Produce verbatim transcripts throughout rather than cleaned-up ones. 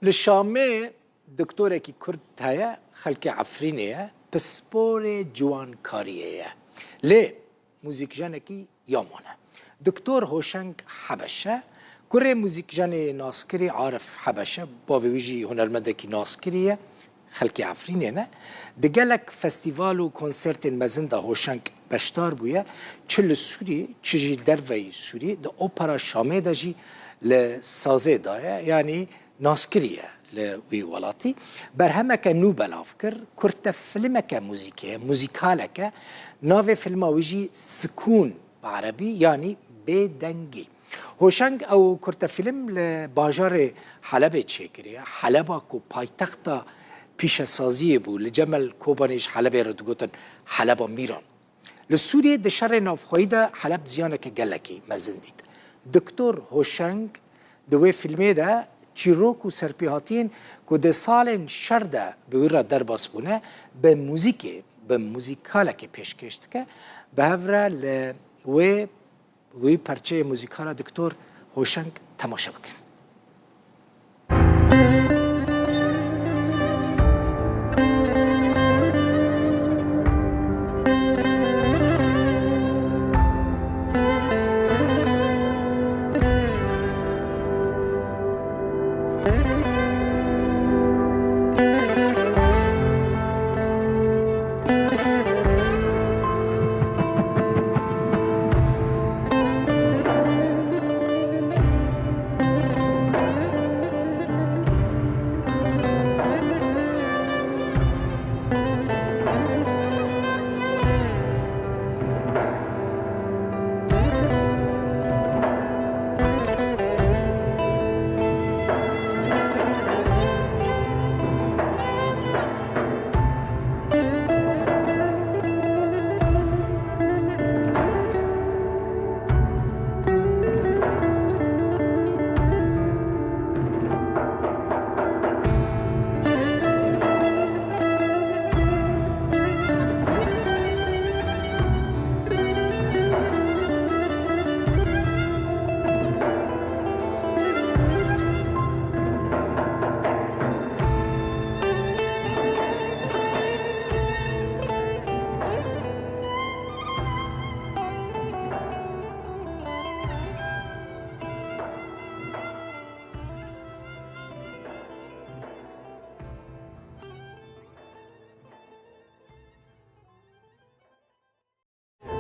Li Şamê doktorekî Kurd heye, xelkê Efrînê ye, pisporê ciwankariyê ye. Lê muzîkjenekî ya wan e. Doktor Hoşeng Hebeş e, kurê muzîkjenê naskirî Arif Hebeş e, bavê wî jî hunermendekî naskirî ye, xelkê Efrînê ne. Di gelek festîval û konsertên mezin de Hoşeng beşdar bûye, çi li Sûrî, çi jî li derveyî Sûrî, di Opera Şamê de jî li sazê daye, yanî naskirî ye li wî welatî. Berhemeke nû belav kir, kurtefilmeke muzîkê, muzîkaleke, navê filma wî jî Sikûn bi erebî, yanî bêdengî. Hoşeng ew kurtefilm li bajarê Helebê çêkiriye. Heleba ku paytexta pîşesaziyê bû, li Cemel Kobanê ji Helebê re digotin Heleba Mîran. Li Sûriyê di şerê navxweyî de Heleb ziyaneke gelekî mezin dît. Doktor Hoşeng di wê fîlmê de çîrok û serpêhatiyên ku di salên şer de bi wî re derbas bûne, bi muzîkê, bi muzîkalekê pêşkêş dike. Bi hev re li wê, wî perçeyê muzîkal a Doktor Hoşeng temaşe bikin.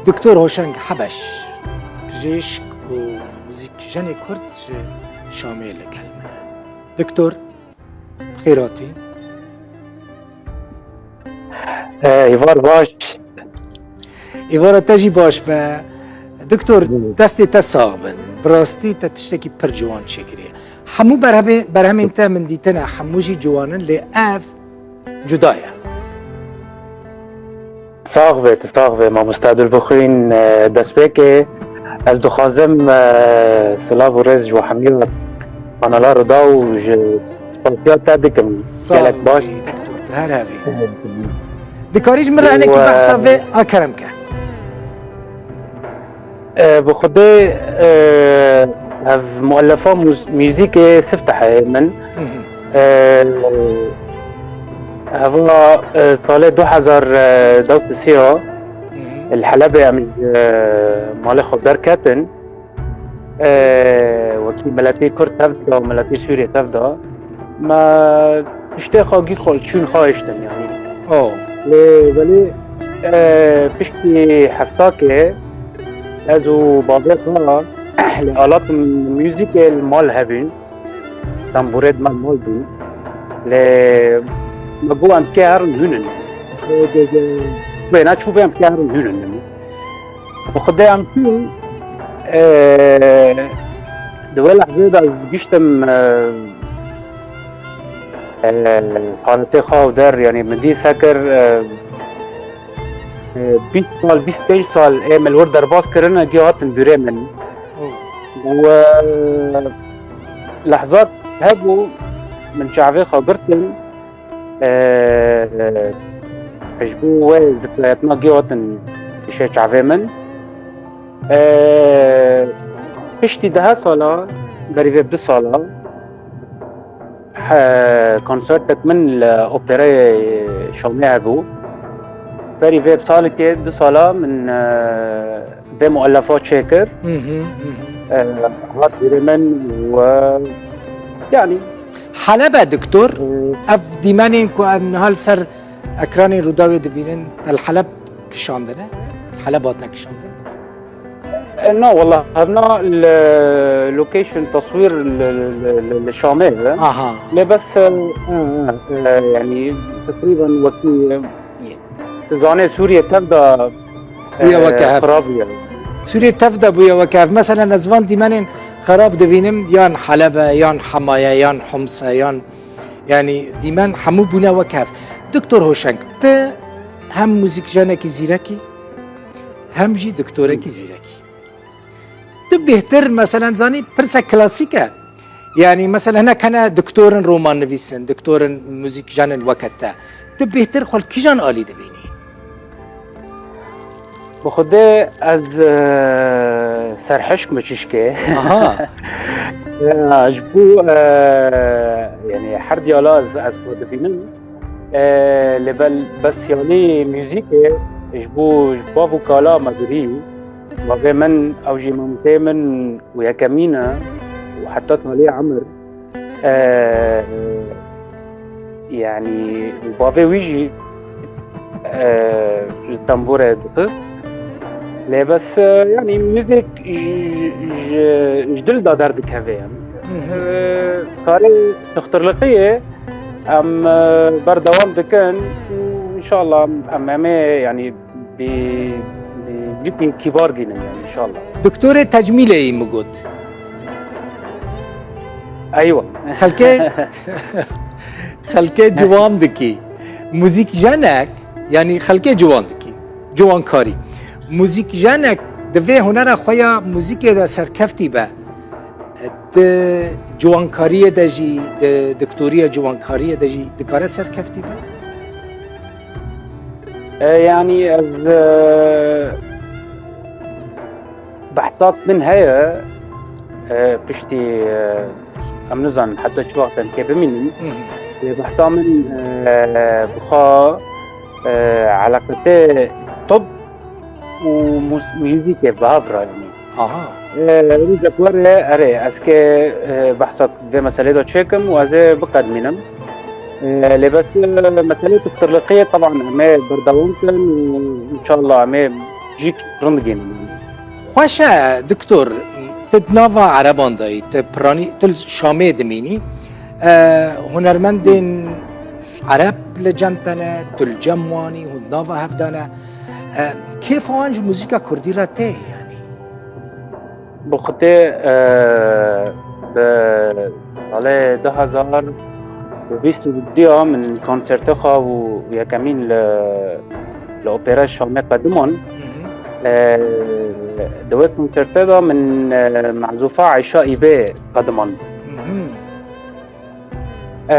Doktor Hoşeng Hebeş, pijêşk û muzîkjenê Kurd ji Şamê li gel me. Doktor, bi xêr hatî. Êvar baş. Êvara te jî baş be. Doktor, destê te sax bin. Bi rastî te tiştekî pir ciwan çêkiriye. Hemû berhemê-, berhemên te min dîtine, hemû jî ciwan in, lê ev cuda ye. Sax be, tu sax be, mamoste Dilbixwîn, e, destpêkê ez dixwazim, e, silav û rêz ji we hemî kanala Rida û ji spasiya te dikim. Gelek baş. Sağ ol, doktor, tu her hevî. Dikarî ji min re hinekî behsa vê a kerem ke. E, bi Xwedê, e, ev muellefa muz-, muzîkê Siftehê min. Hı hı. E, heva, e, salê du hezar dewt sê ya, Hı hı. Li Helebê em ji, e, malê xwe derketin. E, wekî miletê Kurd tev da, miletê Sûriyê tev da. Me tiştê xwe gî xwe çûn xwe hiştin, yanî. Oh. Lê belê, e, piştî heftakê ez û bavê xwe li alat muzîkê li mal hebîn, tembûrê di me li mal bûn. Lê me got em kê herin hûnin. Lê de, de, wê neçûbê em kê herin hûnin. Bi Xwedê em çûn, e, di wê lehzê de ez giştim, e, e, haletê xwe ew der, yanî min dî sekir, e, e, bîst sal, bîst pênc sal ê min li wir derbas kirine, gê hatin dûrê min. Û, e, lehzat hebû, min çavê xwe girtin, e, ji bo wê zikretina gê hatin dişê çavê min. E, piştî dehe sala, berî vê du sala, e, konsertek min li Operayê Şamê hebû. Berî vê bi salikê, du sala min, e, vê muellefa çêkir. Hı hı, hı hı. E, hat bîrê min û, e, yanî, Helebe, doktor, e, ev dîmenên ku em niha li ser ekranên Rûdawê dibînin, te li Heleb kişandine? Heleb hatine kişandin? E, na, wallah, hevna li location teswîr li, li, li, li Şamê be. Aha. Lê bes, e, e, e, yanî, teqrîben wekî, e, tu zanê Sûriye tev de, Bûye e, weke hev. Xirab bûye. Sûriye tev de bûye weke hev. Mesela, ez van dîmenên xerab dibînim, yan Helebe, yan Hemaye, yan Homse, yan, yanî, dîmen hemû bûne weke hev. Doktor Hoşeng, tu hem muzîkjenekî zîrekî, hem jî doktorekî zîrekî. Tu bêhtir, meselen, zanî, pirse klasîk e. Yanî, meselen, hinek hene doktorin roman nivîsin, doktorin muzîkjenin weke te. Tu bêhtir xwe li kîjan alî dibînî? Bi Xwedê ez, e, serhişk me çişkê. Aha. Ya, ji bo, e, yanî, her diyala ez, ez xwe dibînim. E, lê bel bes yanî muzîkê ji bo, ji bav û kala me birî, bavê min, ew jî mamosteyê min û yekemîn e û heta taliyê emir, e, yanî bavê wî jî, e, li tembûrê dixist. Lê bes, e, yanî muzîk ji, ji, ji dil de derdikeve. Hı hı. E, karê doktorliqiyê em, e, berdewam dikin. Înşallah em, em ê, yanî, bi, bi cihekî kîbar gînin, yanî, înşallah. Doktorê tecmîlê yî min got. Eywa. Xelkê, xelkê ciwan dikî. Muzîkjenek, yanî xelkê ciwan dikî. Ciwankarî. Muzîkjenek divê hunera xwe ya muzîkê de serkeftî be. Di ciwankariyê de jî, di doktoriya ciwankariyê de jî dikare serkeftî be? E, yanî ez, e, behsat min heye, e, piştî, e, em nizanin heta çi wext em kê bimînin. Hı hı. Lê behsa min, e, bi xwe, e, eleqetê tib û muz-, muzîkê bi hev re, yanî. Aha. E, rojek were, erê, ez kê, e, behsa vê meselê de çêkim û ez ê biqedmînim. E, lê bes, e, meselê doktorliqiyê, teban, em ê berdewam kin û înşallah em ê cîk rind gênin. Xweş e, doktor, tu di nava Ereban de yî, tu piranî, tu li Şamê dimînî. E, hunermendên Ereb li cem te ne, tu li cem wan î, hûn di nava hev de ne. E, kêfa wan ji muzîka kurdî re tê, yanî? Bi xwedê, e, bi salê du hezar û bîst û du ya min konsertê xwe û yekemîn li, li Opera Şamê qediman. Hı hı. E, di wê konsertê de min, e, mezûfa Eyşa Îbê qediman. Hı hı. E,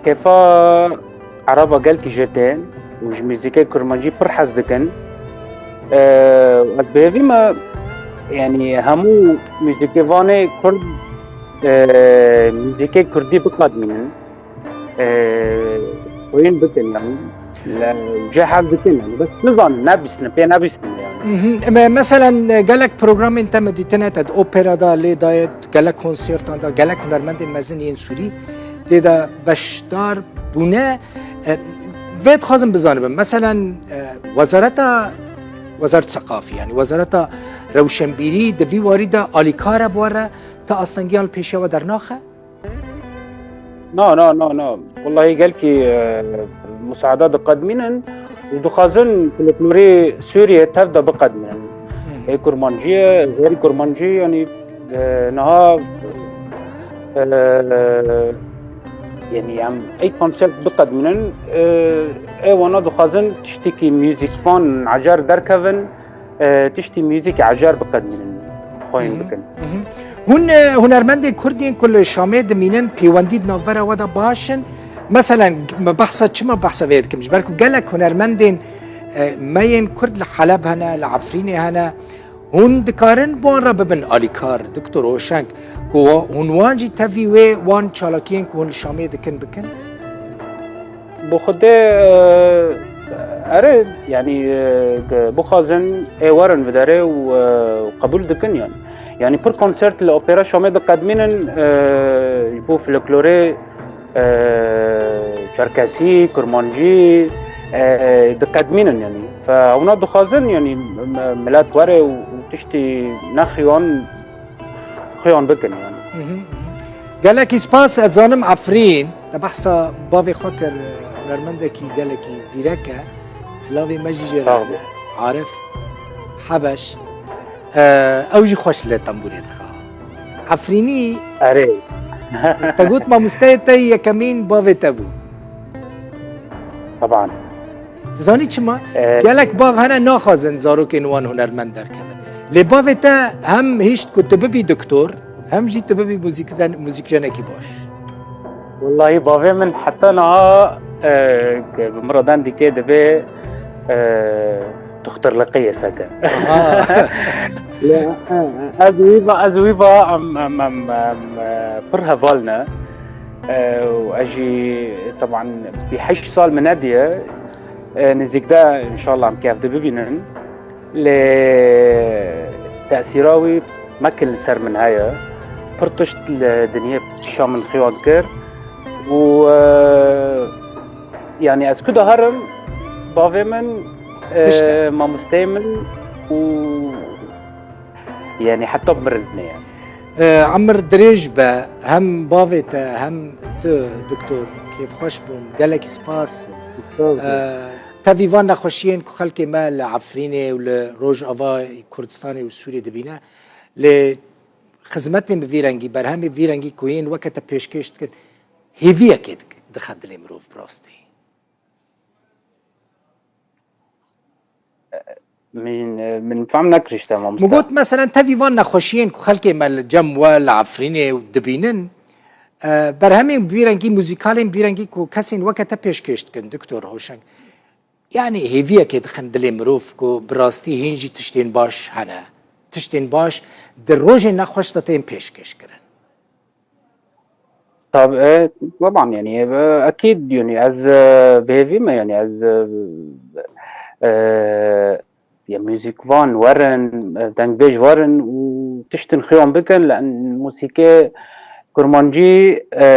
kêfa Ereba gelkî jê tên û ji muzîkê kurmancî pir hez dikin. E, ez bi hêvî me, yanî hemû muzîkê vanê kurd, e, muzîkê kurdî biqedmînin. E, xwîn bikin, yanî. Le, jê hez dikin, yanî. Bes nizanin, nebîstin, pê nebîstin, yanî. Mhm. Me-, meselen, e, gelek programên te me dîtine, te di opera de lê daye, gelek konsertan de, gelek hunermendên mezin yên Sûrî tê de beşdar bûne. E, vê dixwazim bizanibim. Meselen, e, wezareta, Wezaret Seqafî, yanî Wezareta Rewşenbîrî di vî warî de alîkar e bi we re, te astengiyan li pêşiya we dernaxe? Na, na, na, na. Wellahî gelkî, e, musaada diqedmînin û dixwazin folklorê Sûriyê tev de biqedmînin. Hmm. Ê kurmancî ye, xeyrî kurmancî, yanî, e, niha, e, yanî em ey konsept biqedmînin, e, ê wana dixwazin tiştekî muzîkvan ecer derkevin, e, tiştî muzîkê ecer biqedmînin, xwîn Mhm. bikin. Mhm. Hûn, e, hunermendên kurd yên ku li Şamê dimînin, pêwendî di navbera we de baş in? Meselen, me behsa çima behsa vê dikim? Ji ber ku gelek hunermendên, e, me yên kurd li Heleb hene, li Efrînê hene Hûn dikarin bi wan re bibin alîkar, Doktor Hoşeng, ku wa-, hûn wan jî tevî wê wan çalakiyên ku hûn li Şamê dikin bikin? Bi xwedê e, erê, yanî e, bixwazin ê werin bi derê û e, qebûl dikin yani. Yanî pir konsert li Opera Şamê diqedmînin e, ji bo folklorê e, çerkesî, kurmancî e, diqedmînin yani. Fe hewna dixwazin yani m- milet were û û tiştî nexuyan xuyan bikin yani. Gelekî spas, ez zanim Efrîn, te behsa bavê xwe kir, hunermendekî gelekî zîrek e. Silavê me jî jê re Sağ ol. Hene. Arif Hebeş, e, ew jî xweş li tembûrê dixa. Efrînî, Erê. Te got mamosteyê te yekemîn bavê te bû. Taban. Dizanî çima? Ee, Gelek bav hene naxwazin zarokên wan hunermend derkevin. Lê bavê te hem hişt ku tu bibî doktor, hem jî tu bibî muzîkzen-, muzîkjenekî baş. Wallahî bavê min heta niha e, bi min re deng dike dibê e, doxtorliqê yê seke. Aha. Lê, e, ez wî va, ez wî va em, em, em, em, e, pir heval ne. E, û ez jî, teban, bî heşt sal min nediye. E, nêzîk de, înşallah, em kevde bibînin. Lê tesîra wî mekin li ser min heye. Pir tişt li dinyê pêşiya min xiyan kir. Û, e, yanî ez ku diherim, bavê min, e, Pişt e. Mamosteyê min û, yanî heta mirinê ye. E, emir dirêj be, hem bavê te, hem tu, doktor, kêfxweş bûm. Gelekî spas. Spas. E, tevî van nexweşiyên ku xelkê me li Efrînê û li Rojava Kurdistanê û Sûriyê dibîne. Lê xizmetên bi vî rengî, berhemê vî rengî ku yên weke te pêşkêş dikin, hêviyekê dik-, dixe dilê mirov bi rastî. Min, min fam nekirî işte, mamoste. Min got, meselen, tevî van nexweşiyên ku xelkê me li cem we li Efrînê dibînin, e, berhemên bi vî rengî, muzîkalên bi vî rengî ku kesên weke te pêşkêş dikin, Doktor Hoşeng. Yanî hêviyekê dixin dilê mirov ku bi rastî hîn jî tiştên baş hene. Tiştên baş di rojên nexweş de tên pêşkêş kirin. Tabii, e, taban yani, e, ekîd yani ez, e, bi hêvî me yani ez, e, e, ya muzîkvan werin, e, dengbêj werin û tiştin xiyan bikin, li musîkê kurmancî, e,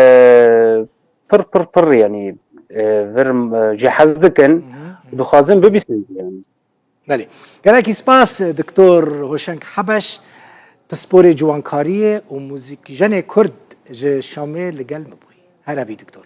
pir, pir, pir yani, e, vir, e, jê hez dikin, Hı hı. Dixwazin bibîsin yani. Belê. Gelekî spas, Doktor Hoşeng Hebeş, pisporê ciwankariyê û muzîkjenê Kurd ji Şamê li gel me bûyî. Her hebî, Doktor.